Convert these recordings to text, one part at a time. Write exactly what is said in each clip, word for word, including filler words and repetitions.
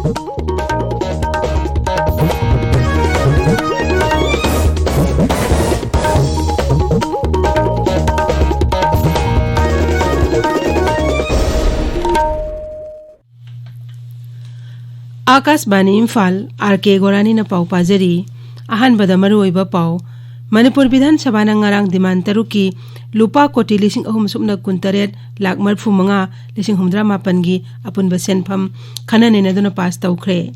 ꯑꯥꯀꯥꯁꯕꯥꯅꯤ Imphal, R ꯀꯦ ꯒꯣꯔꯥꯅꯤꯅ ꯄꯥꯎ ꯄꯥꯖꯔꯤ꯫ ꯑꯍꯥꯟꯕꯗ ꯃꯔꯨꯑꯣꯏꯕ ꯄꯥꯎ꯫ ꯃꯅꯤꯄꯨꯔ ꯕꯤꯙꯥꯟ ꯁꯚꯥꯅ ꯉꯔꯥꯡ ꯗꯤꯃꯥꯟ ꯇꯔꯨꯛꯀꯤ ꯂꯨꯄꯥ ꯀꯣꯇꯤ ꯂꯤꯁꯤꯡ ꯑꯍꯨꯝ ꯁꯨꯞꯅ ꯀꯨꯟꯇꯔꯦꯠ ꯂꯥꯈ ꯃꯔꯤꯐꯨ ꯃꯉꯥ ꯂꯤꯁꯤꯡ ꯍꯨꯝꯐꯨꯇꯔꯥ ꯃꯥꯄꯟꯒꯤ ꯑꯄꯨꯟꯕ ꯁꯦꯟꯐꯝ ꯈꯟꯅ ꯅꯩꯅꯗꯨꯅ ꯄꯥꯁ ꯇꯧꯈ꯭ꯔꯦ꯫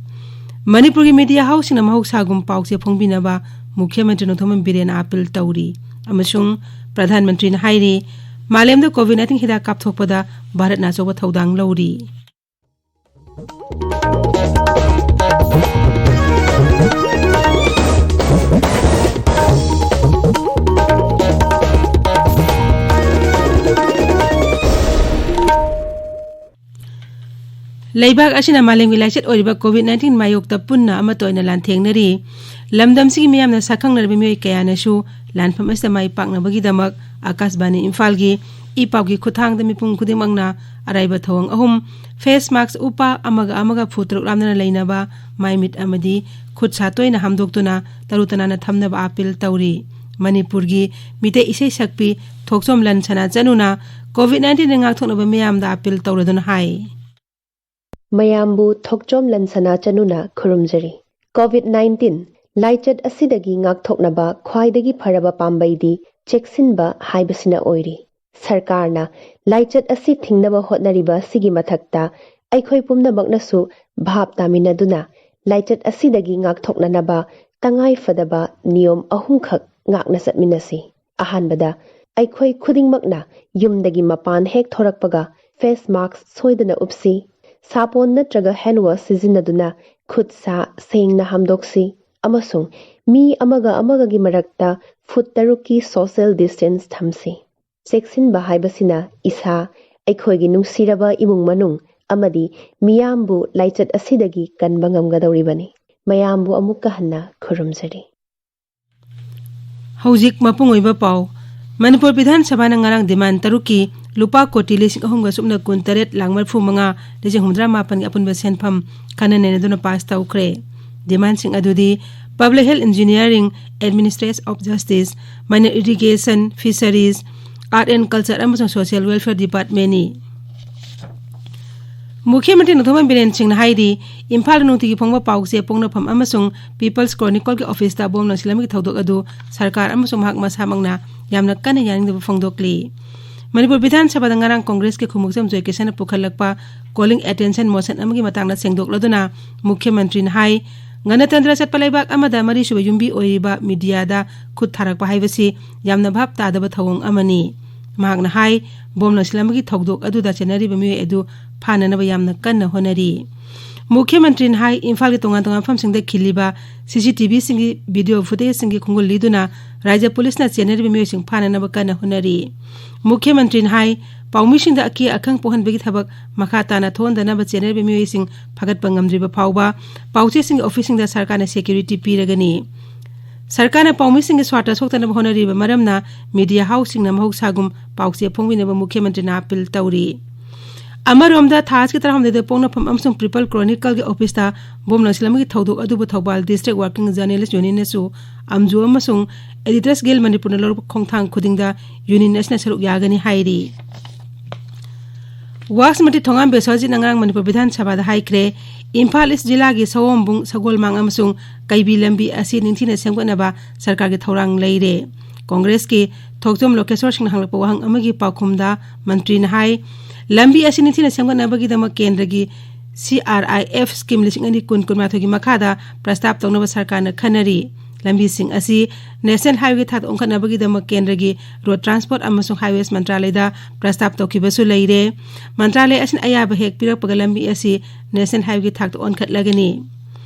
ꯃꯅꯤꯄꯨꯔꯒꯤ ꯃꯤꯗꯤꯌꯥ ꯍꯥꯎꯁꯁꯤꯡꯅ ꯃꯍꯧꯁꯥꯒꯨꯝ ꯄꯥꯎ ꯆꯦ ꯐꯣꯡꯕꯤꯅꯕ ꯃꯨꯈ꯭ꯌ ꯃꯟꯇ꯭ꯔꯤ ꯅꯣꯡꯊꯣꯝꯕꯝ ꯕꯤꯔꯦꯟꯅ ꯑꯥꯄꯤꯜ ꯇꯧꯔꯤ ꯑꯃꯁꯨꯡ ꯄ꯭ꯔꯙꯥꯟ ꯃꯟꯇ꯭ꯔꯤꯅ ꯍꯥꯏꯔꯤ, ꯃꯥꯂꯦꯝꯗ ꯀꯣꯚꯤꯗ ꯅꯥꯏꯟꯇꯤꯟ ꯍꯤꯗꯥꯛ ꯀꯥꯞꯊꯣꯛꯄꯗ ꯚꯥꯔꯠꯅ ꯑꯆꯧꯕ ꯊꯧꯗꯥꯡ ꯂꯧꯔꯤ꯫ ꯂꯩꯕꯥꯛ ꯑꯁꯤꯅ ꯃꯥꯂꯦꯝꯒꯤ ꯂꯥꯏꯆꯠ ꯑꯣꯏꯔꯤꯕ ꯀꯣꯚꯤꯗ ꯅꯥꯏꯟꯇꯤꯟ ꯃꯥꯌꯣꯛꯇ ꯄꯨꯟꯅ ꯑꯃꯠꯇ ꯑꯣꯏꯅ ꯂꯥꯟꯊꯦꯡꯅꯔꯤ꯫ ꯂꯝꯗꯝꯁꯤꯒꯤ ꯃꯤꯌꯥꯝꯅ ꯁꯛꯈꯪꯅꯔꯕ ꯃꯤꯑꯣꯏ ꯀꯌꯥꯅꯁꯨ ꯂꯥꯟꯐꯝ ꯑꯁꯤꯗ ꯃꯥꯏ ꯄꯥꯛꯅꯕꯒꯤꯗꯃꯛ ꯑꯥꯀꯥꯁꯕꯥꯅꯤ ꯏꯝꯐꯥꯜꯒꯤ ꯏ ꯄꯥꯎꯒꯤ ꯈꯨꯠꯊꯥꯡꯗ ꯃꯤꯄꯨꯝ ꯈꯨꯗꯤꯡꯃꯛꯅ ꯑꯔꯥꯏꯕ ꯊꯧꯑꯣꯡ ꯑꯍꯨꯝ, ꯐꯦꯁ ꯃꯥꯛꯁ ꯎꯞꯄ, ꯑꯃꯒ ꯑꯃꯒ ꯐꯨꯠ ꯇꯔꯨꯛ ꯂꯥꯞꯅꯅ ꯂꯩꯅꯕ, ꯃꯥꯏ ꯃꯤꯠ ꯑꯃꯗꯤ ꯈꯨꯠ ꯁꯥ ꯇꯣꯏꯅ ꯍꯥꯝꯗꯣꯛꯇꯨꯅ ꯇꯔꯨ ꯇꯅꯥꯟꯅ ꯊꯝꯅꯕ ꯑꯥꯄꯤꯜ ꯇꯧꯔꯤ꯫ ꯃꯅꯤꯄꯨꯔꯒꯤ ꯃꯤꯇꯩ ꯏꯁꯩ ꯁꯛꯄꯤ ꯊꯣꯛꯆꯣꯝ ꯂꯟꯁꯅꯥ ꯆꯅꯨꯅ ꯀꯣꯚꯤꯗ ꯅꯥꯏꯟꯇꯤꯟꯗꯒꯤ ꯉꯥꯛꯊꯣꯛꯅꯕ ꯃꯤꯌꯥꯝꯗ ꯑꯥꯄꯤꯜ ꯇꯧꯔꯗꯨꯅ ꯍꯥꯏ꯫ ꯃꯌꯥꯝꯕꯨ ꯊꯣꯛꯆꯣꯝ ꯂꯟꯁꯅꯥ ꯆꯅꯨꯅ ꯈꯨꯔꯨꯝꯖꯔꯤ꯫ ꯀꯣꯚꯤꯗ ꯅꯥꯏꯟꯇꯤꯟ ꯂꯥꯏꯆꯠ ꯑꯁꯤꯗꯒꯤ ꯉꯥꯛꯊꯣꯛꯅꯕ ꯈ꯭ꯋꯥꯏꯗꯒꯤ ꯐꯔꯕ ꯄꯥꯝꯕꯩꯗꯤ ꯆꯦꯛꯁꯤꯟꯕ ꯍꯥꯏꯕꯁꯤꯅ ꯑꯣꯏꯔꯤ꯫ ꯁꯔꯀꯥꯔꯅ ꯂꯥꯏꯆꯠ ꯑꯁꯤ ꯊꯤꯡꯅꯕ ꯍꯣꯠꯅꯔꯤꯕ ꯑꯁꯤꯒꯤ ꯃꯊꯛꯇ ꯑꯩꯈꯣꯏ ꯄꯨꯝꯅꯃꯛꯅꯁꯨ ꯚꯥꯞ ꯇꯥꯃꯤꯟꯅꯗꯨꯅ ꯂꯥꯏꯆꯠ ꯑꯁꯤꯗꯒꯤ ꯉꯥꯛꯊꯣꯛꯅꯅꯕ ꯇꯉꯥꯏ ꯐꯗꯕ ꯅꯤꯌꯣꯝ ꯑꯍꯨꯝꯈꯛ ꯉꯥꯛꯅ ꯆꯠꯃꯤꯟꯅꯁꯤ꯫ ꯑꯍꯥꯟꯕꯗ, ꯑꯩꯈꯣꯏ ꯈꯨꯗꯤꯡꯃꯛꯅ ꯌꯨꯝꯗꯒꯤ ꯃꯄꯥꯟ ꯍꯦꯛ ꯊꯣꯔꯛꯄꯒ ꯐꯦꯁ ꯃꯥꯛꯁ ꯁꯣꯏꯗꯅ ꯎꯞꯁꯤ꯫ ꯁꯥꯄꯣꯟ ꯅꯠꯇ꯭ꯔꯒ ꯍꯦꯟ ꯋꯥꯁ ꯁꯤꯖꯤꯟꯅꯗꯨꯅ ꯈꯨꯠ ꯁꯥ ꯁꯦꯡꯅ ꯍꯥꯝꯗꯣꯛꯁꯤ ꯑꯃꯁꯨꯡ ꯃꯤ ꯑꯃꯒ ꯑꯃꯒꯒꯤ ꯃꯔꯛꯇ ꯐꯨꯠ ꯇꯔꯨꯛꯀꯤ ꯁꯣꯁꯤꯌꯦꯜ ꯗꯤꯁꯇꯦꯟꯁ ꯊꯝꯁꯤ꯫ ꯆꯦꯛꯁꯤꯟꯕ ꯍꯥꯏꯕꯁꯤꯅ ꯏꯁꯥ, ꯑꯩꯈꯣꯏꯒꯤ ꯅꯨꯡꯁꯤꯔꯕ ꯏꯃꯨꯡ ꯃꯅꯨꯡ ꯑꯃꯗꯤ ꯃꯤꯌꯥꯝꯕꯨ ꯂꯥꯏꯆꯠ ꯑꯁꯤꯗꯒꯤ ꯀꯟꯕ ꯉꯝꯒꯗꯧꯔꯤꯕꯅꯤ꯫ ꯃꯌꯥꯝꯕꯨ ꯑꯃꯨꯛꯀ ꯍꯟꯅ ꯈꯨꯔꯨꯝꯖꯔꯤ꯫ ꯍꯧꯖꯤꯛ ꯃꯄꯨꯡ ꯑꯣꯏꯕ ꯄꯥꯎ꯫ ꯃꯅꯤꯄꯨꯔ ꯕꯤꯙꯥꯟ ꯁꯚꯥꯅ ꯉꯔꯥꯡ ꯗꯤꯃꯥꯟ ꯇꯔꯨꯛꯀꯤ ꯂꯨꯄꯥ ꯀꯣꯇꯤ ꯂꯤꯁꯤꯡ ꯑꯍꯨꯝꯒ ꯁꯨꯞꯅ ꯀꯨꯟꯇꯔꯦꯠ ꯂꯥꯛ ꯃꯔꯤꯐꯨ ꯃꯉꯥ ꯂꯤꯁꯤꯡ ꯍꯨꯝꯐꯨꯇꯔꯥ ꯃꯥꯄꯟꯒꯤ ꯑꯄꯨꯟꯕ ꯁꯦꯟꯐꯝ ꯈꯟꯅ ꯅꯩꯅꯗꯨꯅ ꯄꯥꯁ ꯇꯧꯈ꯭ꯔꯦ꯫ ꯗꯤꯃꯥꯟꯁꯤꯡ ꯑꯗꯨꯗꯤ Public Health Engineering, Administration of Justice, Minor Irrigation, Fisheries, Art and Culture ꯑꯃꯁꯨꯡ Social Welfare Departmentꯅꯤ꯫ ꯃꯨꯈ꯭ꯌ ꯃꯟꯇ꯭ꯔꯤ ꯅꯣꯡꯊꯣꯝꯕꯝ ꯕꯤꯔꯦꯟ ꯁꯤꯡꯅ ꯍꯥꯏꯔꯤ, ꯏꯝꯐꯥꯜꯗ ꯅꯨꯡꯇꯤꯒꯤ ꯐꯣꯡꯕ ꯄꯥꯎ ꯆꯦ ꯄꯣꯛꯅꯐꯝ ꯑꯃꯁꯨꯡ People's Chronicleꯒꯤ ꯑꯣꯐꯤꯁꯇ ꯕꯣꯝ ꯂꯪꯁꯤꯜꯂꯝꯕꯒꯤ ꯊꯧꯗꯣꯛ ꯑꯗꯨ ꯁꯔꯀꯥꯔ ꯑꯃꯁꯨꯡ ꯃꯍꯥꯛ ꯃꯁꯥꯃꯛꯅ ꯌꯥꯝꯅ ꯀꯟꯅ ꯌꯥꯅꯤꯡꯗꯕ ꯐꯣꯡꯗꯣꯛꯂꯤ꯫ ꯃꯅꯤꯄꯨꯔ ꯕꯤꯙꯥꯟ ꯁꯚꯥꯗ ꯉꯔꯥꯡ ꯀꯣꯡꯒ꯭ꯔꯦꯁꯀꯤ ꯈꯨꯃꯨꯛꯆꯝ ꯖꯣꯏꯀꯤꯁꯟꯅ ꯄꯨꯈꯠꯂꯛꯄ calling attention motion ꯑꯃꯒꯤ ꯃꯇꯥꯡꯗ ꯁꯦꯡꯗꯣꯛꯂꯗꯨꯅ ꯃꯨꯈ꯭ꯌ ꯃꯟꯇ꯭ꯔꯤꯅ ꯍꯥꯏ, ꯒꯅꯇꯟꯇ꯭ꯔ ꯆꯠꯄ ꯂꯩꯕꯥꯛ ꯑꯃꯗ ꯃꯔꯤꯁꯨꯕ ꯌꯨꯝꯕꯤ ꯑꯣꯏꯔꯤꯕ ꯃꯤꯗꯤꯌꯥꯗ ꯈꯨꯠ ꯊꯥꯔꯛꯄ ꯍꯥꯏꯕꯁꯤ ꯌꯥꯝꯅ ꯚꯥꯞ ꯇꯥꯗꯕ ꯊꯧꯑꯣꯡ ꯑꯃꯅꯤ꯫ ꯃꯍꯥꯛꯅ ꯍꯥꯏ, ꯕꯣꯝ ꯂꯪꯁꯤꯜꯂꯝꯕꯒꯤ ꯊꯧꯗꯣꯛ ꯑꯗꯨꯗ ꯆꯦꯟꯅꯔꯤꯕ ꯃꯤꯑꯣꯏ ꯑꯗꯨ ꯐꯥꯅꯅꯕ ꯌꯥꯝꯅ ꯀꯟꯅ ꯍꯣꯠꯅꯔꯤ꯫ ꯃꯨꯈ꯭ꯌ ꯃꯟꯇ꯭ꯔꯤꯅ ꯍꯥꯏ, ꯏꯝꯐꯥꯜꯒꯤ ꯇꯣꯉꯥꯟ ꯇꯣꯉꯥꯟꯕ ꯃꯐꯝꯁꯤꯡꯗ ꯈꯤꯜꯂꯤꯕ CCTVꯁꯤꯡꯒꯤ video footageꯁꯤꯡꯒꯤ ꯈꯣꯡꯒꯨꯜ ꯂꯤꯗꯨꯅ ꯔꯥꯖ꯭ꯌ ꯄꯨꯂꯤꯁꯅ ꯆꯦꯟꯅꯔꯤꯕ ꯃꯤꯑꯣꯏꯁꯤꯡ ꯐꯥꯅꯅꯕ ꯀꯟꯅ ꯍꯣꯠꯅꯔꯤ꯫ ꯃꯨꯈ꯭ꯌ ꯃꯟꯇ꯭ꯔꯤꯅ ꯍꯥꯏ, ꯄꯥꯎꯃꯤꯁꯤꯡꯗ ꯑꯀꯤ ꯑꯈꯪ ꯄꯣꯛꯍꯟꯕꯒꯤ ꯊꯕꯛ ꯃꯈꯥ ꯇꯥꯅ ꯊꯣꯛꯍꯟꯗꯅꯕ ꯆꯦꯟꯅꯔꯤꯕ ꯃꯤꯑꯣꯏꯁꯤꯡ ꯐꯥꯒꯠꯄ ꯉꯝꯗ꯭ꯔꯤꯕ ꯐꯥꯎꯕ ꯄꯥꯎꯆꯦꯁꯤꯡꯒꯤ ꯑꯣꯐꯤꯁꯁꯤꯡꯗ ꯁꯔꯀꯥꯔꯅ security ꯄꯤꯔꯒꯅꯤ꯫ ꯁꯔꯀꯥꯔꯅ ꯄꯥꯎꯃꯤꯁꯤꯡꯒꯤ ꯁ꯭ꯋꯥꯔꯊ ꯁꯣꯛꯇꯅꯕ ꯍꯣꯠꯅꯔꯤꯕ ꯃꯔꯝꯅ media houseꯁꯤꯡꯅ ꯃꯍꯧꯁꯥꯒꯨꯝ ꯄꯥꯎꯆꯦ ꯐꯣꯡꯕꯤꯅꯕ ꯃꯨꯈ꯭ꯌ ꯃꯟꯇ꯭ꯔꯤꯅ appeal ꯇꯧꯔꯤ꯫ ꯑꯃꯔꯣꯝꯗ, ꯊꯥꯖꯀꯤ ꯇꯔꯥꯍꯨꯝꯗꯣꯏꯗ ꯄꯣꯛꯅꯐꯝ ꯑꯃꯁꯨꯡ People's Chronicleꯒꯤ ꯑꯣꯐꯤꯁꯇ ꯕꯣꯝ ꯂꯪꯁꯤꯜꯂꯝꯕꯒꯤ ꯊꯧꯗꯣꯛ ꯑꯗꯨꯕꯨ Thoubal District Working Journalist Unionꯅꯁꯨ, AMJU ꯑꯃꯁꯨꯡ Editors Guild ꯃꯅꯤꯄꯨꯔꯅ ꯂꯧꯔꯛꯄ ꯈꯣꯡꯊꯥꯡ ꯈꯨꯗꯤꯡꯗ union ꯑꯁꯤꯅ ꯁꯔꯨꯛ ꯌꯥꯒꯅꯤ ꯍꯥꯏꯔꯤ꯫ ꯋꯥꯛꯁ ꯃꯟꯇ꯭ꯔꯤ ꯊꯣꯉꯥꯝ ꯕꯤꯁ꯭ꯋꯖꯤꯠꯅ ꯉꯔꯥꯡ ꯃꯅꯤꯄꯨꯔ ꯕꯤꯙꯥꯟ ꯁꯚꯥꯗ ꯍꯥꯏꯈ꯭ꯔꯦ, ꯏꯝꯐꯥꯜ ꯏꯁ ꯖꯤꯂꯥꯒꯤ ꯁꯑꯣꯝꯕꯨꯡ, ꯁꯒꯣꯜꯃꯥꯡ ꯑꯃꯁꯨꯡ ꯀꯩꯕꯤ ꯂꯝꯕꯤ ꯑꯁꯤ ꯅꯤꯡꯊꯤꯅ ꯁꯦꯝꯒꯠꯅꯕ ꯁꯔꯀꯥꯔꯒꯤ ꯊꯧꯔꯥꯡ ꯂꯩꯔꯦ꯫ ꯀꯣꯡꯒ꯭ꯔꯦꯁꯀꯤ ꯊꯣꯛꯆꯣꯝ ꯂꯣꯀꯦꯁ꯭ꯋꯔ ꯁꯤꯡꯅ ꯍꯪꯂꯛꯄ ꯋꯥꯍꯪ ꯑꯃꯒꯤ ꯄꯥꯎꯈꯨꯝꯗ ꯃꯟꯇ꯭ꯔꯤꯅ ꯍꯥꯏ, ꯂꯝꯕꯤ ꯑꯁꯤ ꯅꯤꯡꯊꯤꯅ ꯁꯦꯝꯒꯠꯅꯕꯒꯤꯗꯃꯛ ꯀꯦꯟꯗ꯭ꯔꯒꯤ CRIF scheme ꯂꯤꯁꯤꯡ ꯑꯅꯤ ꯀꯨꯟ ꯀꯨꯟꯃꯥꯊꯣꯏꯒꯤ ꯃꯈꯥꯗ ꯄ꯭ꯔꯁꯇꯥꯞ ꯇꯧꯅꯕ ꯁꯔꯀꯥꯔꯅ ꯈꯟꯅꯔꯤ꯫ ꯂꯝꯕꯤꯁꯤꯡ ꯑꯁꯤ National Highwayꯒꯤ ꯊꯥꯛꯇ ꯑꯣꯟꯈꯠꯅꯕꯒꯤꯗꯃꯛ ꯀꯦꯟꯗ꯭ꯔꯒꯤ Road Transport ꯑꯃꯁꯨꯡ Highways ꯃꯟꯇ꯭ꯔꯥꯂꯌꯗ ꯄ꯭ꯔꯁꯇꯥꯞ ꯇꯧꯈꯤꯕꯁꯨ ꯂꯩꯔꯦ꯫ ꯃꯟꯇ꯭ꯔꯥꯂꯌ ꯑꯁꯤꯅ ꯑꯌꯥꯕ ꯍꯦꯛ ꯄꯤꯔꯛꯄꯒ ꯂꯝꯕꯤ ꯑꯁꯤ National Highwayꯒꯤ ꯊꯥꯛꯇ ꯑꯣꯟꯈꯠꯂꯒꯅꯤ꯫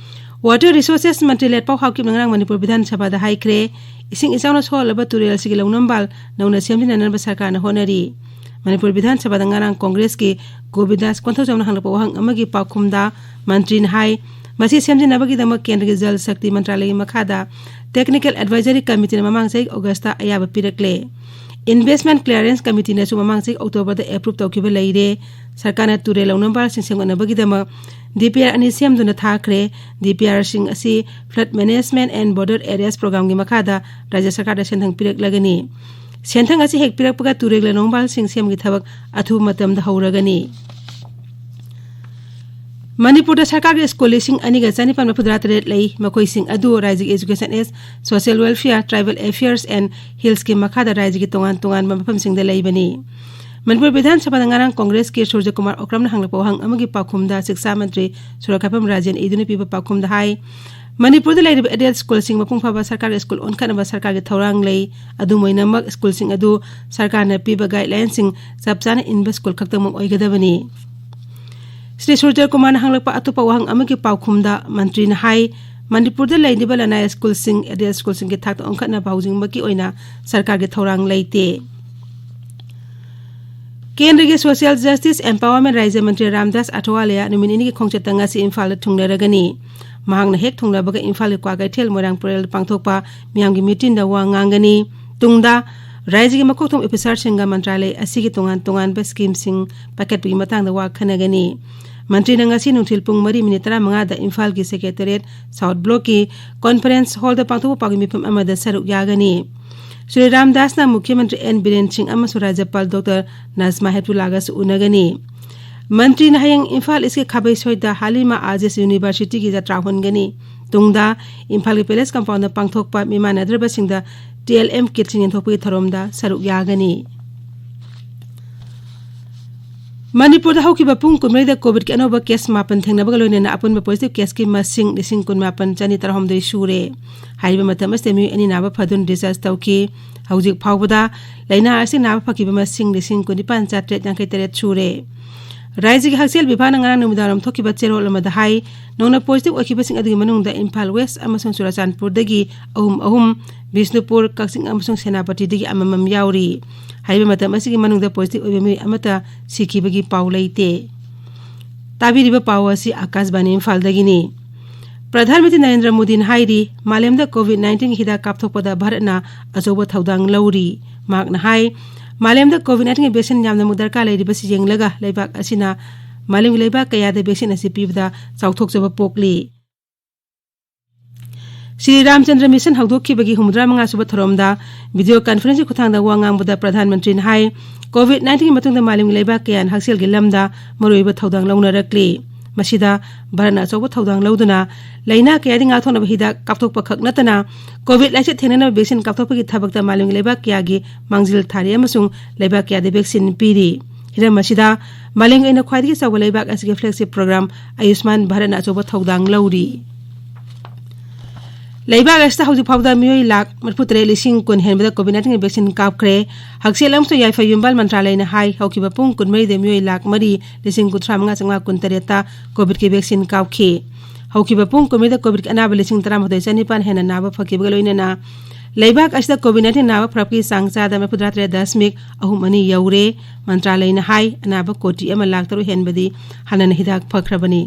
Water Resources ꯃꯟꯇ꯭ꯔꯤ ꯂꯦꯠꯄꯥꯎ ꯍꯥꯎꯀꯤꯞꯅ ꯉꯔꯥꯡ ꯃꯅꯤꯄꯨꯔ ꯕꯤꯙꯥꯟ ꯁꯚꯥꯗ ꯍꯥꯏꯈ꯭ꯔꯦ, ꯏꯁꯤꯡ ꯏꯆꯥꯎꯅ ꯁꯣꯛꯍꯜꯂꯕ ꯇꯨꯔꯦꯜꯁꯤꯒꯤ ꯂꯧꯅꯝꯕꯥꯜ ꯅꯧꯅ ꯁꯦꯝꯖꯤꯟꯅꯅꯕ ꯁꯔꯀꯥꯔꯅ ꯍꯣꯠꯅꯔꯤ꯫ ꯃꯅꯤꯄꯨꯔ ꯕꯤꯙꯥꯟ ꯁꯚꯥꯗ ꯉꯔꯥꯡ ꯀꯣꯡꯒ꯭ꯔꯦꯁꯀꯤ ꯒꯣꯕꯤꯟꯗꯥꯁ ꯀꯣꯟꯊꯧꯖꯝꯅ ꯍꯪꯂꯛꯄ ꯋꯥꯍꯪ ꯑꯃꯒꯤ ꯄꯥꯎꯈꯨꯝꯗ ꯃꯟꯇ꯭ꯔꯤꯅ ꯍꯥꯏ, ꯃꯁꯤ ꯁꯦꯝꯖꯤꯟꯅꯕꯒꯤꯗꯃꯛ ꯀꯦꯟꯗ꯭ꯔꯒꯤ ꯖꯜ ꯁꯛꯇꯤ ꯃꯟꯇ꯭ꯔꯥꯂꯌꯒꯤ ꯃꯈꯥꯗ Technical Advisory Committeeꯅ ꯃꯃꯥꯡ ꯆꯍꯤ ꯑꯣꯒꯁꯇ ꯑꯌꯥꯕ ꯄꯤꯔꯛꯂꯦ꯫ Investment Clearance Committeeꯅꯁꯨ ꯃꯃꯥꯡ ꯆꯍꯤ Octoberꯗ approve ꯇꯧꯈꯤꯕ ꯂꯩꯔꯦ꯫ ꯁꯔꯀꯥꯔꯅ ꯇꯨꯔꯦꯜ ꯂꯧꯅꯝꯕꯥꯜꯁꯤꯡ ꯁꯦꯝꯒꯠꯅꯕꯒꯤꯗꯃꯛ DPR ꯑꯅꯤ ꯁꯦꯝꯗꯨꯅ ꯊꯥꯈ꯭ꯔꯦ꯫ DPRꯁꯤꯡ ꯑꯁꯤ Flood Management and Border Areas Programꯒꯤ ꯃꯈꯥꯗ ꯔꯥꯖ꯭ꯌ ꯁꯔꯀꯥꯔꯗ ꯁꯦꯟꯊꯪ ꯄꯤꯔꯛꯂꯒꯅꯤ꯫ ꯁꯦꯟꯊꯪ ꯑꯁꯤ ꯍꯦꯛ ꯄꯤꯔꯛꯄꯒ ꯇꯨꯔꯦꯜ ꯂꯧꯅꯝꯕꯥꯜꯁꯤꯡ ꯁꯦꯝꯕꯒꯤ ꯊꯕꯛ ꯑꯊꯨꯕ ꯃꯇꯝꯗ ꯍꯧꯔꯒꯅꯤ꯫ ꯃꯅꯤꯄꯨꯔꯗ ꯁꯔꯀꯥꯔꯒꯤ ꯁ꯭ꯀꯨꯜ ꯂꯤꯁꯤꯡ ꯑꯅꯤꯒ ꯆꯅꯤꯄꯥꯟ ꯃꯔꯤꯐꯨꯇꯔꯥ ꯇꯔꯦꯠ ꯂꯩ꯫ ꯃꯈꯣꯏꯁꯤꯡ ꯑꯗꯨ ꯔꯥꯖ꯭ꯌꯒꯤ Education and Social Welfare, Tribal Affairs and Hillsꯀꯤ ꯃꯈꯥꯗ ꯔꯥꯖ꯭ꯌꯒꯤ ꯇꯣꯉꯥꯟ ꯇꯣꯉꯥꯟꯕ ꯃꯐꯝꯁꯤꯡꯗ ꯂꯩꯕꯅꯤ꯫ ꯃꯅꯤꯄꯨꯔ ꯕꯤꯙꯥꯟ ꯁꯚꯥꯗ ꯉꯔꯥꯡ ꯀꯣꯡꯒ꯭ꯔꯦꯁꯀꯤ ꯁꯨꯔꯖ ꯀꯨꯃꯥꯔ ꯑꯣꯀ꯭ꯔꯝꯅ ꯍꯪꯂꯛꯄ ꯋꯥꯍꯪ ꯑꯃꯒꯤ ꯄꯥꯎꯈꯨꯝꯗ ꯁꯤꯛꯁꯥ ꯃꯟꯇ꯭ꯔꯤ ꯁꯨꯔꯖ ꯀꯥꯏꯐꯝ ꯔꯥꯖꯦꯟ ꯏꯗꯨꯅ ꯄꯤꯕ ꯄꯥꯎꯈꯨꯝꯗ ꯍꯥꯏ, ꯃꯅꯤꯄꯨꯔꯗ ꯂꯩꯔꯤꯕ aided ꯁ꯭ꯀꯨꯜꯁꯤꯡ ꯃꯄꯨꯡ ꯐꯥꯕ ꯁꯔꯀꯥꯔꯒꯤ ꯁ꯭ꯀꯨꯜ ꯑꯣꯟꯈꯠꯅꯕ ꯁꯔꯀꯥꯔꯒꯤ ꯊꯧꯔꯥꯡ ꯂꯩ꯫ ꯑꯗꯨꯝ ꯑꯣꯏꯅꯃꯛ, ꯁ꯭ꯀꯨꯜꯁꯤꯡ ꯑꯗꯨ ꯁꯔꯀꯥꯔꯅ ꯄꯤꯕ guidelineꯁꯤꯡ ꯆꯞ ꯆꯥꯅ ꯏꯟꯕ ꯁ꯭ꯀꯨꯜ ꯈꯛꯇꯃꯛ ꯑꯣꯏꯒꯗꯕꯅꯤ꯫ ꯁ꯭ꯔꯤ ꯁꯨꯔꯖ ꯀꯨꯃꯥꯔꯅ ꯍꯪꯂꯛꯄ ꯑꯇꯣꯞꯄ ꯋꯥꯍꯪ ꯑꯃꯒꯤ ꯄꯥꯎꯈꯨꯝꯗ ꯃꯟꯇ꯭ꯔꯤꯅ ꯍꯥꯏ, ꯃꯅꯤꯄꯨꯔꯗ ꯂꯩꯔꯤꯕ ꯂꯅꯥꯏ ꯁ꯭ꯀꯨꯜꯁꯤꯡ aided ꯁ꯭ꯀꯨꯜꯁꯤꯡꯒꯤ ꯊꯥꯛꯇ ꯑꯣꯟꯈꯠꯅꯕ ꯍꯧꯖꯤꯛꯃꯛꯀꯤ ꯑꯣꯏꯅ ꯁꯔꯀꯥꯔꯒꯤ ꯊꯧꯔꯥꯡ ꯂꯩꯇꯦ꯫ ꯀꯦꯟꯗ꯭ꯔꯒꯤ Social Justice Empowerment ꯔꯥꯖ꯭ꯌ ꯃꯟꯇ꯭ꯔꯤ ꯔꯥꯝꯗꯥꯁ ꯑꯊꯋꯥꯂꯤꯌꯥ ꯅꯨꯃꯤꯠ ꯅꯤꯅꯤꯒꯤ ꯈꯣꯡꯆꯠꯇ ꯉꯁꯤ ꯏꯝꯐꯥꯜꯗ ꯊꯨꯡꯂꯔꯒꯅꯤ꯫ ꯃꯍꯥꯛꯅ ꯍꯦꯛ ꯊꯨꯡꯂꯕꯒ ꯏꯝꯐꯥꯜꯒꯤ ꯀ꯭ꯋꯥꯀꯩꯊꯦꯜ ꯃꯣꯏꯔꯥꯡ ꯄꯔꯦꯜꯗ ꯄꯥꯡꯊꯣꯛꯄ ꯃꯤꯌꯥꯝꯒꯤ ꯃꯤꯇꯤꯟꯗ ꯋꯥ ꯉꯥꯡꯒꯅꯤ꯫ ꯇꯨꯡꯗ ꯔꯥꯖ꯭ꯌꯒꯤ ꯃꯀꯣꯛ ꯊꯣꯡꯕ ꯑꯣꯐꯤꯁꯥꯔꯁꯤꯡꯒ ꯃꯟꯇ꯭ꯔꯥꯂꯌ ꯑꯁꯤꯒꯤ ꯇꯣꯉꯥꯟ ꯇꯣꯉꯥꯟꯕ ꯁ꯭ꯀꯤꯝꯁꯤꯡ ꯄꯥꯏꯈꯠꯄꯒꯤ ꯃꯇꯥꯡꯗ ꯋꯥ ꯈꯟꯅꯒꯅꯤ꯫ ꯃꯟꯇ꯭ꯔꯤꯅ ꯉꯁꯤ ꯅꯨꯡꯊꯤꯜ ꯄꯨꯡ ꯃꯔꯤ ꯃꯤꯅꯤꯠ ꯇꯔꯥꯃꯉꯥꯗ ꯏꯝꯐꯥꯜꯒꯤ Secretariat South Blockꯀꯤ Conference Hallꯗ ꯄꯥꯡꯊꯣꯛꯄ ꯄꯥꯎꯒꯤ ꯃꯤꯐꯝ ꯑꯃꯗ ꯁꯔꯨꯛ ꯌꯥꯒꯅꯤ꯫ ꯁ꯭ꯔꯤ ꯔꯥꯝꯗꯥꯁꯅ ꯃꯨꯈ꯭ꯌ ꯃꯟꯇ꯭ꯔꯤ ꯑꯦꯟ ꯕꯤꯔꯦꯟ ꯁꯤꯡ ꯑꯃꯁꯨꯡ ꯔꯥꯖ꯭ꯌꯄꯥꯜ ꯗꯣꯛꯇꯔ ꯅꯖꯃꯥ ꯍꯦꯞꯇꯨꯂꯥꯒꯁꯨ ꯎꯅꯒꯅꯤ꯫ ꯃꯟꯇ꯭ꯔꯤꯅ ꯍꯌꯦꯡ ꯏꯝꯐꯥꯜ ꯏꯁꯀꯤ ꯈꯥꯕꯩꯁꯣꯏꯗ ꯍꯥꯂꯤꯃꯥ ꯑꯥꯖꯦꯁ ꯌꯨꯅꯤꯚꯔꯁꯤꯇꯤꯒꯤ ꯖꯇ꯭ꯔꯥ ꯍꯣꯟꯒꯅꯤ꯫ ꯇꯨꯡꯗ ꯏꯝꯐꯥꯜꯒꯤ ꯄꯦꯂꯦꯁ ꯀꯝꯄꯥꯎꯟꯗ ꯄꯥꯡꯊꯣꯛꯄ ꯃꯤꯃꯥꯟꯅꯗ꯭ꯔꯕꯁꯤꯡꯗ TLM kitꯁꯤꯡ ꯌꯦꯟꯊꯣꯛꯄꯒꯤ ꯊꯧꯔꯝꯗ ꯁꯔꯨꯛ ꯌꯥꯒꯅꯤ꯫ ꯃꯅꯤꯄꯨꯔꯗ ꯍꯧꯈꯤꯕ ꯄꯨꯡ ꯀꯨꯟꯃꯔꯤꯗ ꯀꯣꯚꯤꯗꯀꯤ ꯑꯅꯧꯕ ꯀꯦꯁ ꯃꯥꯄꯟ ꯊꯦꯡꯅꯕꯒ ꯂꯣꯏꯅꯅ ꯑꯄꯨꯟꯕ ꯄꯣꯖꯤꯇꯤꯚ ꯀꯦꯁꯀꯤ ꯃꯁꯤꯡ ꯂꯤꯁꯤꯡ ꯀꯨꯟꯃꯥꯄꯟ ꯆꯅꯤ ꯇꯔꯥꯍꯨꯝꯗꯣꯏ ꯁꯨꯔꯦ꯫ ꯍꯥꯏꯔꯤꯕ ꯃꯇꯝ ꯑꯁꯤꯗ ꯃꯤꯑꯣꯏ ꯑꯅꯤ ꯅꯥꯕ ꯐꯗꯨꯅ ꯗꯤꯁꯆꯥꯔꯖ ꯇꯧꯈꯤ꯫ ꯍꯧꯖꯤꯛ ꯐꯥꯎꯕꯗ ꯂꯥꯏꯅꯥ ꯑꯁꯤ ꯅꯥꯕ ꯐꯈꯤꯕ ꯃꯁꯤꯡ ꯂꯤꯁꯤꯡ ꯀꯨꯟꯅꯤꯄꯥꯟ ꯆꯥꯇ꯭ꯔꯦꯠ ꯌꯥꯡꯈꯩ ꯇꯔꯦꯠ ꯁꯨꯔꯦ꯫ ꯔꯥꯖ꯭ꯌꯒꯤ ꯍꯛꯁꯦꯜ ꯕꯤꯚꯥꯒꯅ ꯉꯔꯥꯡ ꯅꯨꯃꯤꯗꯥꯡꯋꯥꯏꯔꯝ ꯊꯣꯛꯈꯤꯕ ꯆꯦꯔꯣꯜ ꯑꯃꯗ ꯍꯥꯏ, ꯅꯧꯅ ꯄꯣꯖꯤꯇꯤꯚ ꯑꯣꯏꯈꯤꯕꯁꯤꯡ ꯑꯗꯨꯒꯤ ꯃꯅꯨꯡꯗ ꯏꯝꯐꯥꯜ ꯋꯦꯁ ꯑꯃꯁꯨꯡ ꯆꯨꯔꯆꯥꯟꯄꯨꯔꯗꯒꯤ ꯑꯍꯨꯝ ꯑꯍꯨꯝ, ꯕꯤꯁꯅꯨꯄꯨꯔ, ꯀꯛꯆꯤꯡ ꯑꯃꯁꯨꯡ ꯁꯦꯅꯥꯄꯇꯤꯗꯒꯤ ꯑꯃꯃꯝ ꯌꯥꯎꯔꯤ꯫ ꯍꯥꯏꯔꯤꯕ ꯃꯇꯝ ꯑꯁꯤꯒꯤ ꯃꯅꯨꯡꯗ ꯄꯣꯖꯤꯇꯤꯚ ꯑꯣꯏꯕ ꯃꯤꯑꯣꯏ ꯑꯃꯠꯇ ꯁꯤꯈꯤꯕꯒꯤ ꯄꯥꯎ ꯂꯩꯇꯦ꯫ ꯇꯥꯕꯤꯔꯤꯕ ꯄꯥꯎ ꯑꯁꯤ ꯑꯥꯀꯥꯁꯕꯥꯅꯤ ꯏꯝꯐꯥꯜꯗꯒꯤꯅꯤ꯫ ꯄ꯭ꯔꯙꯥꯟ ꯃꯟꯇ꯭ꯔꯤ ꯅꯔꯦꯟꯗ꯭ꯔ ꯃꯣꯗꯤꯅ ꯍꯥꯏꯔꯤ, ꯃꯥꯂꯦꯝꯗ ꯀꯣꯚꯤꯗ ꯅꯥꯏꯟꯇꯤꯟꯒꯤ ꯍꯤꯗꯥꯛ ꯀꯥꯞꯊꯣꯛꯄꯗ ꯚꯥꯔꯠꯅ ꯑꯆꯧꯕ ꯊꯧꯗꯥꯡ ꯂꯧꯔꯤ꯫ ꯃꯍꯥꯛꯅ ꯍꯥꯏ, ꯃꯥꯂꯦꯝꯗ ꯀꯣꯚꯤꯗ ꯅꯥꯏꯟꯇꯤꯟꯒꯤ ꯚꯦꯛꯁꯤꯟ ꯌꯥꯝꯅꯃꯛ ꯗꯔꯀꯥꯔ ꯂꯩꯔꯤꯕꯁꯤ ꯌꯦꯡꯂꯒ ꯂꯩꯕꯥꯛ ꯑꯁꯤꯅ ꯃꯥꯂꯦꯝꯒꯤ ꯂꯩꯕꯥꯛ ꯀꯌꯥꯗ ꯚꯦꯛꯁꯤꯟ ꯑꯁꯤ ꯄꯤꯕꯗ ꯆꯥꯎꯊꯣꯛꯆꯕ ꯄꯣꯛꯂꯤ꯫ ꯁ꯭ꯔꯤ ꯔꯥꯝꯆꯟꯗ꯭ꯔ ꯃꯤꯁꯟ ꯍꯧꯗꯣꯛꯈꯤꯕꯒꯤ ꯍꯨꯝꯐꯨꯇꯔꯥ ꯃꯉꯥ ꯁꯨꯕ ꯊꯧꯔꯝꯗ ꯚꯤꯗꯤꯑꯣ ꯀꯟꯐꯔꯦꯟꯁꯀꯤ ꯈꯨꯠꯊꯥꯡꯗ ꯋꯥ ꯉꯥꯡꯕꯗ ꯄ꯭ꯔꯙꯥꯟ ꯃꯟꯇ꯭ꯔꯤꯅ ꯍꯥꯏ, ꯀꯣꯚꯤꯗ ꯅꯥꯏꯟꯇꯤꯟꯒꯤ ꯃꯇꯨꯡꯗ ꯃꯥꯂꯦꯝꯒꯤ ꯂꯩꯕꯥꯛ ꯀꯌꯥꯅ ꯍꯛꯁꯦꯜꯒꯤ ꯂꯝꯗ ꯃꯔꯨꯑꯣꯏꯕ ꯊꯧꯗꯥꯡ ꯂꯧꯅꯔꯛꯂꯤ꯫ ꯃꯁꯤꯗ ꯚꯥꯔꯠꯅ ꯑꯆꯧꯕ ꯊꯧꯗꯥꯡ ꯂꯧꯗꯨꯅ ꯂꯥꯏꯅꯥ ꯀꯌꯥꯗꯒꯤ ꯉꯥꯛꯊꯣꯛꯅꯕ ꯍꯤꯗꯥꯛ ꯀꯥꯞꯊꯣꯛꯄ ꯈꯛ ꯅꯠꯇꯅ ꯀꯣꯚꯤꯗ ꯂꯥꯏꯆꯠ ꯊꯦꯡꯅꯅꯕ ꯚꯦꯛꯁꯤꯟ ꯀꯥꯞꯊꯣꯛꯄꯒꯤ ꯊꯕꯛꯇ ꯃꯥꯂꯦꯝꯒꯤ ꯂꯩꯕꯥꯛ ꯀꯌꯥꯒꯤ ꯃꯥꯡꯖꯤꯜ ꯊꯥꯔꯤ ꯑꯃꯁꯨꯡ ꯂꯩꯕꯥꯛ ꯀꯌꯥꯗ ꯚꯦꯛꯁꯤꯟ ꯄꯤꯔꯤ꯫ ꯍꯤꯔꯝ ꯑꯁꯤꯗ ꯃꯥꯂꯦꯝꯒꯤ ꯑꯣꯏꯅ ꯈ꯭ꯋꯥꯏꯗꯒꯤ ꯆꯥꯎꯕ ꯂꯩꯕꯥꯛ ꯑꯁꯤꯒꯤ flagship program ꯑꯌꯨꯁꯃꯥꯟ ꯚꯥꯔꯠꯅ ꯑꯆꯧꯕ ꯊꯧꯗꯥꯡ ꯂꯧꯔꯤ꯫ ꯂꯩꯕꯥꯛ ꯑꯁꯤꯗ ꯍꯧꯖꯤꯛ ꯐꯥꯎꯕꯗ ꯃꯤꯑꯣꯏ ꯂꯥꯈ ꯃꯔꯤꯐꯨꯇꯔꯦꯠ ꯂꯤꯁꯤꯡ ꯀꯨꯟ ꯍꯦꯟꯕꯗ ꯀꯣꯚꯤꯗ ꯅꯥꯏꯟꯇꯤꯟꯒꯤ ꯚꯦꯛꯁꯤꯟ ꯀꯥꯞꯈ꯭ꯔꯦ꯫ ꯍꯛꯁꯦꯜ ꯑꯃꯁꯨꯡ ꯌꯥꯏꯐ ꯌꯨꯝꯕꯥꯜ ꯃꯟꯇ꯭ꯔꯥꯂꯌꯅ ꯍꯥꯏ, ꯍꯧꯈꯤꯕ ꯄꯨꯡ ꯀꯨꯟꯃꯔꯤꯗ ꯃꯤꯑꯣꯏ ꯂꯥꯈ ꯃꯔꯤ ꯂꯤꯁꯤꯡ ꯀꯨꯟꯊ꯭ꯔꯥ ꯃꯉꯥ ꯆꯥꯝꯃꯉꯥ ꯀꯨꯟꯇꯔꯦꯠꯇ ꯀꯣꯚꯤꯗꯀꯤ ꯚꯦꯛꯁꯤꯟ ꯀꯥꯞꯈꯤ꯫ ꯍꯧꯈꯤꯕ ꯄꯨꯡ ꯀꯨꯟꯃꯔꯤꯗ ꯀꯣꯚꯤꯗꯀꯤ ꯑꯅꯥꯕ ꯂꯤꯁꯤꯡ ꯇꯔꯥꯃꯥꯊꯣꯏ ꯆꯅꯤꯄꯥꯟ ꯍꯦꯟꯅ ꯅꯥꯕ ꯐꯈꯤꯕꯒ ꯂꯣꯏꯅꯅ ꯂꯩꯕꯥꯛ ꯑꯁꯤꯗ ꯀꯣꯚꯤꯗ ꯅꯥꯏꯟꯇꯤꯟ ꯅꯥꯕ ꯐꯔꯛꯄꯒꯤ ꯆꯥꯡ ꯆꯥꯗ ꯃꯔꯤꯐꯨꯇꯔꯥ ꯇꯔꯦꯠ ꯗꯁꯃꯤꯛ ꯑꯍꯨꯝ ꯑꯅꯤ ꯌꯧꯔꯦ꯫ ꯃꯟꯇ꯭ꯔꯥꯂꯌꯅ ꯍꯥꯏ, ꯑꯅꯥꯕ ꯀꯣꯇꯤ ꯑꯃ ꯂꯥꯈ ꯇꯔꯨꯛ ꯍꯦꯟꯕꯗꯤ ꯍꯥꯟꯅꯅ ꯍꯤꯗꯥꯛ ꯐꯈ꯭ꯔꯕꯅꯤ꯫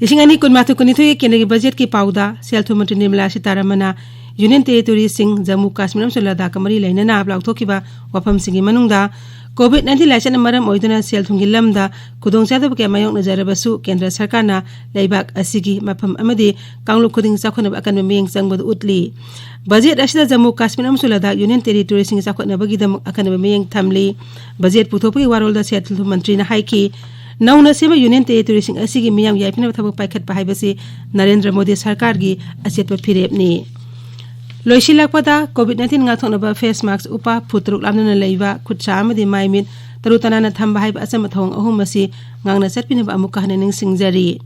ꯂꯤꯁꯤꯡ ꯑꯅꯤ ꯀꯨꯟꯃꯥꯊꯣꯏ ꯀꯨꯟꯅꯤꯊꯣꯏꯒꯤ ꯀꯦꯟꯗ꯭ꯔꯒꯤ ꯕꯖꯦꯠꯀꯤ ꯄꯥꯎꯗ ꯁꯦꯜ ꯊꯨꯝ ꯃꯟꯇ꯭ꯔꯤ ꯅꯤꯔꯃꯂꯥ ꯁꯤꯇꯥꯔꯥꯃꯟꯅ ꯌꯨꯅꯤꯌꯟ ꯇꯦꯔꯤꯇꯣꯔꯤꯁꯤꯡ, ꯖꯝꯃꯨ ꯀꯥꯁꯃꯤꯔ ꯑꯃꯁꯨꯡ ꯂꯗꯥꯈꯀ ꯃꯔꯤ ꯂꯩꯅꯅ ꯂꯥꯎꯊꯣꯛꯈꯤꯕ ꯋꯥꯐꯝꯁꯤꯡꯒꯤ ꯃꯅꯨꯡꯗ ꯀꯣꯚꯤꯗ ꯅꯥꯏꯟꯇꯤꯟ ꯂꯥꯏꯆꯠꯅ ꯃꯔꯝ ꯑꯣꯏꯗꯨꯅ ꯁꯦꯜ ꯊꯨꯝꯒꯤ ꯂꯝꯗ ꯈꯨꯗꯣꯡꯆꯥꯗꯕ ꯀꯌꯥ ꯃꯥꯌꯣꯛꯅꯖꯔꯕꯁꯨ ꯀꯦꯟꯗ꯭ꯔ ꯁꯔꯀꯥꯔꯅ ꯂꯩꯕꯥꯛ ꯑꯁꯤꯒꯤ ꯃꯐꯝ ꯑꯃꯗꯤ ꯀꯥꯡꯂꯨꯞ ꯈꯨꯗꯤꯡ ꯆꯥꯎꯈꯠꯅꯕ ꯑꯀꯟꯕ ꯃꯤꯠꯌꯦꯡ ꯆꯪꯕꯗꯨ ꯎꯠꯂꯤ꯫ ꯕꯖꯦꯠ ꯑꯁꯤꯗ ꯖꯝꯃꯨ ꯀꯥꯁꯃꯤꯔ ꯑꯃꯁꯨꯡ ꯂꯗꯥꯈ ꯌꯨꯅꯤꯌꯟ ꯇꯦꯔꯤꯇꯣꯔꯤꯁꯤꯡꯒꯤ ꯆꯥꯎꯈꯠꯅꯕꯒꯤꯗꯃꯛ ꯑꯀꯟꯕ ꯃꯤꯠꯌꯦꯡ ꯊꯝꯂꯤ꯫ ꯕꯖꯦꯠ ꯄꯨꯊꯣꯛꯄꯒꯤ ꯋꯥꯔꯣꯜꯗ ꯁꯦꯜ ꯊꯨꯝ ꯃꯟꯇ꯭ꯔꯤꯅ ꯍꯥꯏꯈꯤ, ꯅꯧꯅ ꯁꯦꯝꯕ ꯌꯨꯅꯤꯌꯟ ꯇꯦꯔꯤꯇꯣꯔꯤꯁꯤꯡ ꯑꯁꯤꯒꯤ ꯃꯤꯌꯥꯝ ꯌꯥꯏꯐꯅꯕ ꯊꯕꯛ ꯄꯥꯏꯈꯠꯄ ꯍꯥꯏꯕꯁꯤ ꯅꯔꯦꯟꯗ꯭ꯔ ꯃꯣꯗꯤ ꯁꯔꯀꯥꯔꯒꯤ ꯑꯆꯦꯠꯄ ꯐꯤꯔꯦꯞꯅꯤ꯫ ꯂꯣꯏꯁꯤꯜꯂꯛꯄꯗ, ꯀꯣꯚꯤꯗ ꯅꯥꯏꯟꯇꯤꯟ ꯉꯥꯛꯊꯣꯛꯅꯕ ꯐꯦꯁ ꯃꯥꯛꯁ ꯎꯞꯄ, ꯐꯨꯠ ꯇꯔꯨꯛ ꯂꯥꯞꯅꯅ ꯂꯩꯕ, ꯈꯨꯠ ꯁꯥ ꯑꯃꯗꯤ ꯃꯥꯏ ꯃꯤꯠ ꯇꯔꯨ ꯇꯅꯥꯟꯅ ꯊꯝꯕ ꯍꯥꯏꯕ ꯑꯆꯝꯕ ꯊꯧꯑꯣꯡ ꯑꯍꯨꯝ ꯑꯁꯤ ꯉꯥꯛꯅ ꯆꯠꯄꯤꯅꯕ ꯑꯃꯨꯛꯀ ꯍꯟꯅ ꯅꯤꯡꯁꯤꯡꯖꯔꯤ꯫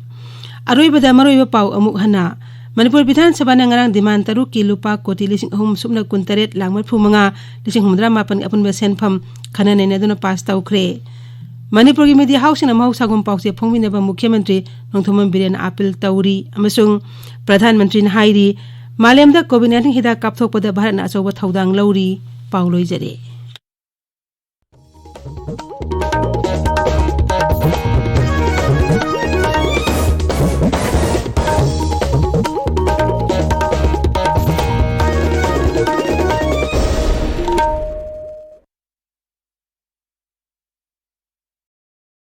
ꯑꯔꯣꯏꯕꯗ ꯃꯔꯨꯑꯣꯏꯕ ꯄꯥꯎ ꯑꯃꯨꯛ ꯍꯟꯅ꯫ ꯃꯅꯤꯄꯨꯔ ꯕꯤꯙꯥꯟ ꯁꯚꯥꯅ ꯉꯔꯥꯡ ꯗꯤꯃꯥꯟ ꯇꯔꯨꯛꯀꯤ ꯂꯨꯄꯥ ꯀꯣꯇꯤ ꯂꯤꯁꯤꯡ ꯑꯍꯨꯝ ꯁꯨꯞꯅ ꯀꯨꯟꯇꯔꯦꯠ ꯂꯥꯈ ꯃꯔꯤꯐꯨ ꯃꯉꯥ ꯂꯤꯁꯤꯡ ꯍꯨꯝꯐꯨꯇꯔꯥ ꯃꯥꯄꯟꯒꯤ ꯑꯄꯨꯟꯕ ꯁꯦꯟꯐꯝ ꯈꯟꯅ ꯅꯩꯅꯗꯨꯅ ꯄꯥꯁ ꯇꯧꯈ꯭ꯔꯦ꯫ ꯃꯅꯤꯄꯨꯔꯒꯤ ꯃꯤꯗꯤꯌꯥ ꯍꯥꯎꯁꯁꯤꯡꯅ ꯃꯍꯧꯁꯥꯒꯨꯝ ꯄꯥꯎꯆꯦ ꯐꯣꯡꯕꯤꯅꯕ ꯃꯨꯈ꯭ꯌ ꯃꯟꯇ꯭ꯔꯤ ꯅꯣꯡꯊꯣꯝꯕꯝ ꯕꯤꯔꯦꯟꯅ ꯑꯥꯄꯤꯜ ꯇꯧꯔꯤ ꯑꯃꯁꯨꯡ ꯄ꯭ꯔꯙꯥꯟ ꯃꯟꯇ꯭ꯔꯤꯅ ꯍꯥꯏꯔꯤ, ꯃꯥꯂꯦꯝꯗ ꯀꯣꯚꯤꯗ ꯅꯥꯏꯟꯇꯤꯟ ꯍꯤꯗꯥꯛ ꯀꯥꯞꯊꯣꯛꯄꯗ ꯚꯥꯔꯠꯅ ꯑꯆꯧꯕ ꯊꯧꯗꯥꯡ ꯂꯧꯔꯤ꯫ ꯄꯥꯎ ꯂꯣꯏꯖꯔꯦ꯫